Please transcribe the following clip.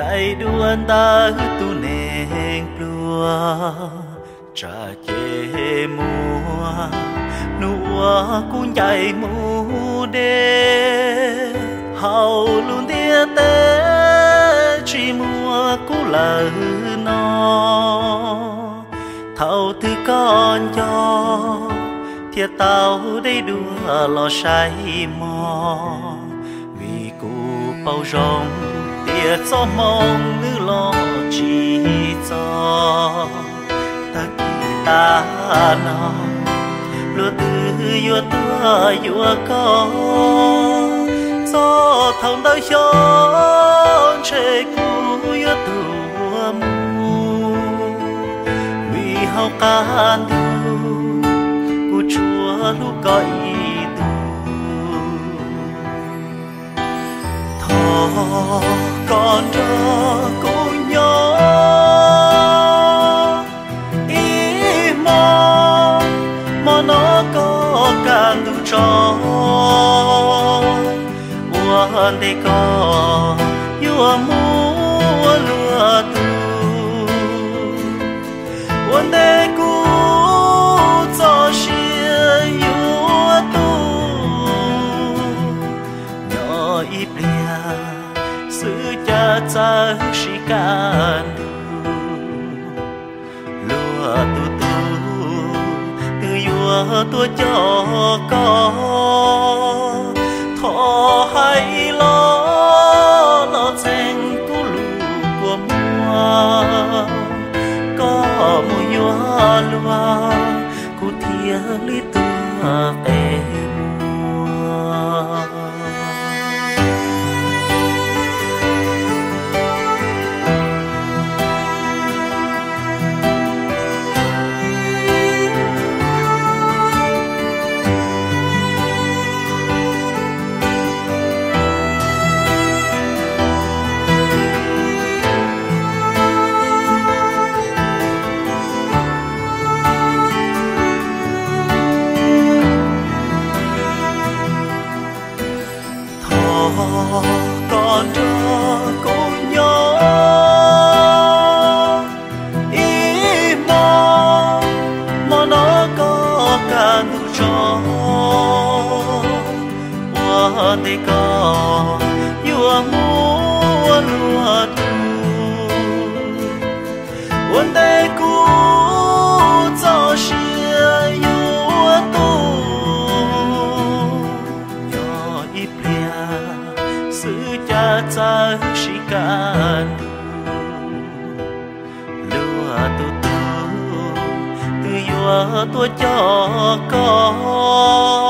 Daim duab ntawm tus neeg pluag, tsam ces muaj hnub uas kuv ncaim mus deb, hauv lub ntiaj teb tsis muaj kuv lawm no. Thaum twg koj nco thiaj tau deb dua los saib mog, vim kuv paub zoo tias txoj hmoo nws los tsis txog. Tag kis tag no luag twb yuav tuaj yuav koj, txog thaum ntawd xyov ntshe kuv yuav tuag mus, vim hauv qab ntuj kuv tsuas hlub koj ib tug. Thov koj nrog kuv nyob ib hmo, hmo no koj kaj ntug tso, ua ntej koj yuav mus ua luag tug, ua ntej kuv txoj sia yuav tu. Nyob ib pliag xwb cas txawm sib kaj ntug, luag tus tub twb yuav tuaj coj koj, thov hais los los txeeb kuv lus kua muag, koj mus yuav luag kuv thiaj li tuag qe muag. Thov koj nrog kuv nyob ib hmo, hmo no koj kaj ntug tso, ua ntej koj yuav mus ua luag tug, ua ntej kuv txoj sia yuav tu. Nyob ib pliag xwb cas txawm sib kaj ntug, luag tus tub twb yuav tuaj coj koj,